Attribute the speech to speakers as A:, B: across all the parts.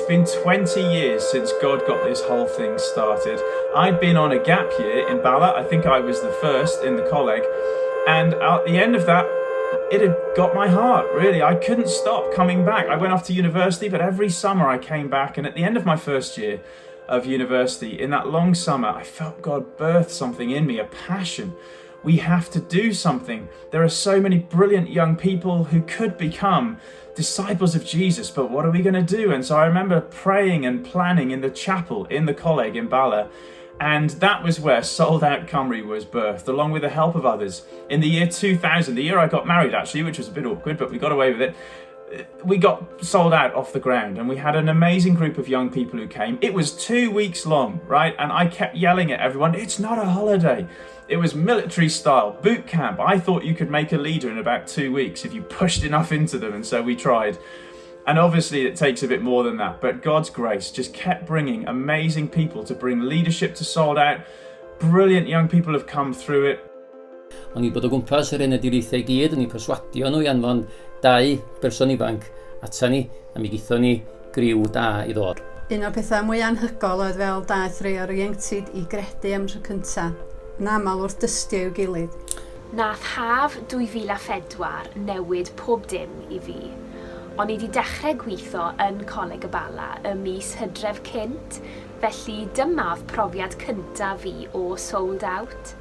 A: been 20 years since God got this whole thing started. I'd been on a gap year in Bala. I think I was the first in the coleg. And at the end of that, it had got my heart, really. I couldn't stop coming back. I went off to university, but every summer I came back. And at the end of my first year of university, in that long summer, I felt God birth something in me, a passion. We have to do something. There are so many brilliant young people who could become disciples of Jesus, but what are we going to do? And so I remember praying and planning in the chapel in the coleg in Bala. And that was where Sold Out Cymru was birthed, along with the help of others. In the year 2000, the year I got married actually, which was a bit awkward, but we got away with it, we got sold out off the ground and we had an amazing group of young people who came. It was 2 weeks long, right? And I kept yelling at everyone, "It's not a holiday." It was military style, boot camp. I thought you could make a leader in about 2 weeks if you pushed enough into them, and so we tried. And obviously, it takes a bit more than that, but God's grace just kept bringing amazing people to bring leadership to Sold Out. Brilliant young people have come through it.
B: O'n i bod o gwmpas yr enedigaethau i gyd, o'n i perswadio nhw i anfon dau berson ifanc ata ni, a mi gaethon ni griw da i ddod.
C: Un o'r pethau mwy anhygoel oedd fel daeth rhai o'r ieuenctid i gredu am tro cyntaf, yn aml wrth dystio i'w gilydd.
D: Nath haf 2004 newid pob dim i fi. O'n i wedi dechrau gweithio yn Coleg y Bala y mis Hydref cynt, felly dyma oedd profiad cyntaf fi o Sold Out.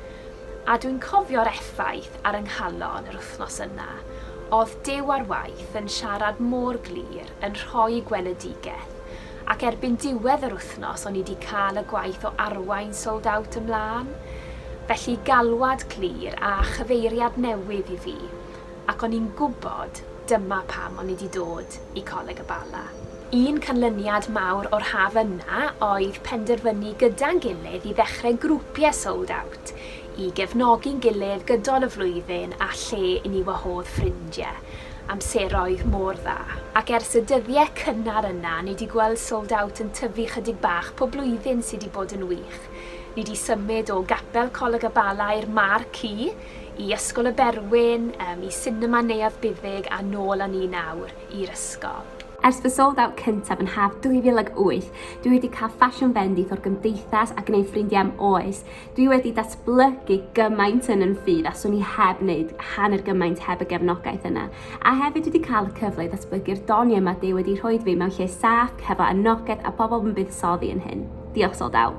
D: A dwi'n cofio'r effaith ar yng nghalon yr wythnos yna. Oedd Duw ar waith yn siarad mor glir, yn rhoi gweledigaeth. Ac erbyn diwedd yr wythnos o'n i wedi cael y gwaith o arwain Sold Out ymlaen. Felly galwad clir a chyfeiriad newydd i fi. Ac o'n i'n gwybod dyma pam o'n i wedi dod i Coleg y Bala. Un canlyniad mawr o'r haf yna oedd penderfynu gyda'n gilydd i ddechrau grwpiau Sold Out i gefnogi'n gilydd gydol y flwyddyn a lle i ni wahodd ffrindiau amseroedd mor dda. Ac ers y dyddiau cynnar yna, ni wedi gweld Sold Out yn tyfu chydig bach pob blwyddyn sydd wedi bod yn wych. Ni wedi symud o Gapel Coleg y Bala i'r Marquee, i Ysgol y Berwyn, i Sinema Neuadd Buddug a nôl â ni nawr i'r ysgol.
E: Ers fy Sold Out cyntaf yn haf 2008, dwi wedi cael ffasiwn bendith o'r gymdeithas a gwneud ffrindiau am oes. Dwi wedi datblygu gymaint yn yn ffydd a swn i heb wneud hanner gymaint heb y gefnogaeth yna. A hefyd dwi wedi cael y cyfle i ddatblygu'r doniau mae Duw wedi rhoi fi mewn lle saff, hefo anogaeth a bobl yn buddsoddi yn hyn. Diolch, Sold Out.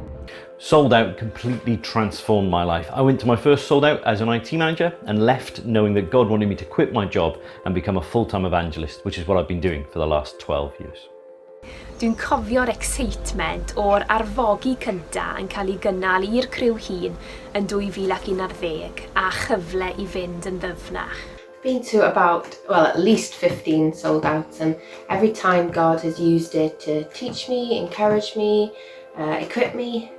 F: Sold Out completely transformed my life. I went to my first Sold Out as an IT manager and left knowing that God wanted me to quit my job and become a full-time evangelist, which is what I've been doing for the last 12 years.
D: Dwi'n cofio'r excitement o'r arfogi cynta yn cael ei gynnal i'r criw hŷn yn 2011 a chyfle i fynd yn ddyfnach.
G: Been to about, well, at least 15 Sold Outs, and every time God has used it to teach me, encourage me, equip me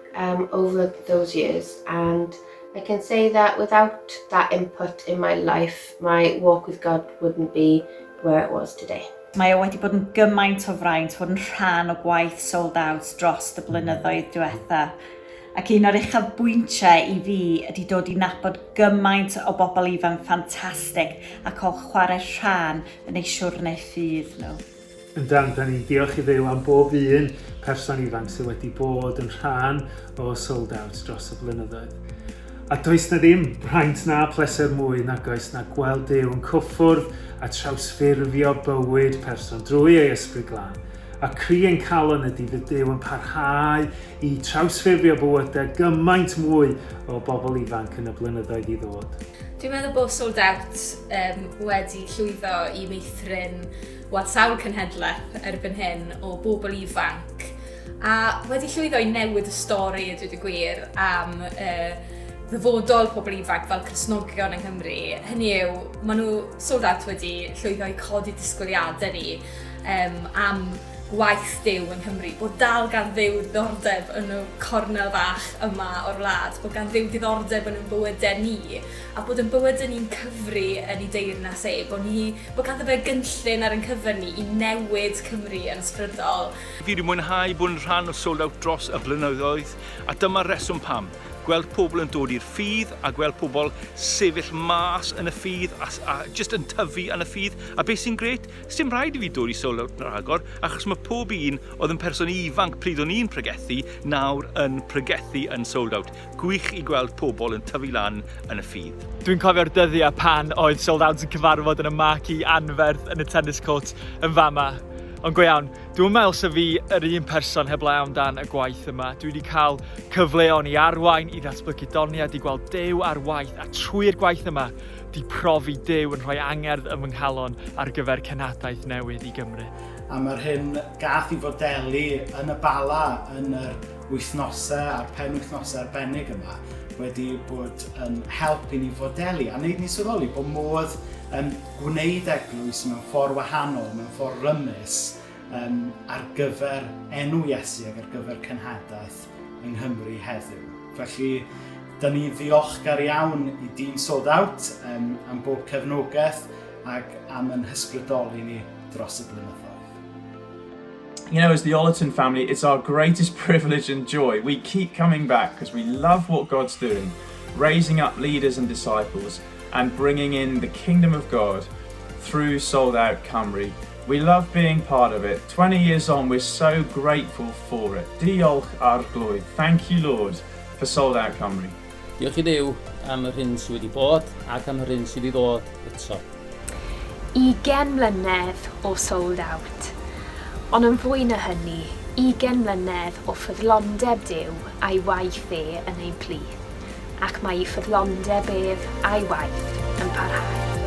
G: over those years. And I can say that without that input in my life, my walk with God wouldn't be where it was today.
H: Mae o wedi bod yn gymaint o fraint fod yn rhan o gwaith Sold Out dros y blynyddoedd diwetha. Ac un o'r uchafbwyntiau i fi ydy dod i nabod gymaint o bobl ifanc ffantastig a cael chwarae rhan yn eu siwrne ffydd nhw.
I: Yndan, da ni'n diolch i Dduw am bob un person ifanc sydd wedi bod yn rhan o Sold Out dros y blynyddoedd. A does na ddim braint na pleser mwy nag oes na gweld Duw yn cyffwrdd a trawsffurfio bywyd person drwy ei Ysbryd Glân. A cri ein calon ydy fydd Duw yn parhau i trawsffurfio bywydau gymaint mwy o bobl ifanc yn y blynyddoedd i ddod.
J: Dwi'n meddwl bod Sold Out wedi llwyddo i meithrin, wel, sawl cenhedlaeth erbyn hyn o bobl ifanc a wedi llwyddo i newid y stori, a dweud y gwir, am ddyfodol pobl ifanc fel Cristnogion yng Nghymru. Hynny yw, maen nhw Sold Out wedi llwyddo i codi disgwyliadau ni am gwaith Duw yng Nghymru, bod dal gan Dduw ddiddordeb yn y cornel fach yma o'r wlad, bod gan Dduw diddordeb yn ein bywydau ni, a bod yn bywydau ni'n cyfri yn ei deyrnas e, bod ganddo fe gynllun ar ein cyfer ni i newid Cymru yn ysbrydol.
K: Fi wedi mwynhau bod yn rhan o Sold Out dros y blynyddoedd, a dyma'r reswm pam. Gweld pobl yn dod i'r ffydd a gweld pobl sefyll mas yn y ffydd a, a just yn tyfu yn y ffydd. A beth sy'n gret, sdim rhaid i fi dod i Sold Out yn rhagor, achos mae pob un oedd yn person ifanc pryd o'n i'n pregethu, nawr yn pregethu yn Sold Out. Gwych i gweld pobl yn tyfu lan yn y ffydd.
L: Dwi'n cofio'r dyddiau pan oedd Sold Out yn cyfarfod yn y marquee anferth yn y tennis court yn fama. Ond go iawn, dwi'n meddwl sef fi yr un person heblaw amdan y gwaith yma. Dwi wedi cael cyfleon i arwain, i ddatblygu doniau, di gweld Duw ar waith, a trwy'r gwaith yma, di profi Duw yn rhoi angerdd yn fy nghalon ar gyfer cenhadaeth newydd i Gymru.
M: A mae'r hyn gath i fodelu yn y Bala yn yr wythnosau a'r penwythnosau arbennig yma wedi bod yn help i ni fodelu a wneud ni sylweddoli bod modd um, gwneud eglwys mewn ffordd wahanol, mewn ffordd rymus um, ar gyfer enw Iesu ac ar gyfer cenhadaeth yng Nghymru heddiw. Felly, da ni ddiolchgar iawn i dîm Sold Out um, am bob cefnogaeth ac am yn hysbrydoli ni dros y blynyddoedd.
A: You know, as the Ollerton family, it's our greatest privilege and joy. We keep coming back because we love what God's doing, raising up leaders and disciples and bringing in the kingdom of God through Sold Out Cymru. We love being part of it. 20 years on, we're so grateful for it. Diolch Arglwydd. Thank you, Lord, for Sold Out Cymru.
B: Diolch i Dduw am yr hyn sydd wedi bod ac am yr hyn sydd i ddod eto.
D: 20 mlynedd o Sold Out. Ond yn fwy na hynny, 20 mlynedd o ffyddlondeb Duw a'i waith e yn ein plith, ac mae ei ffyddlondeb ef a'i waith yn parhau.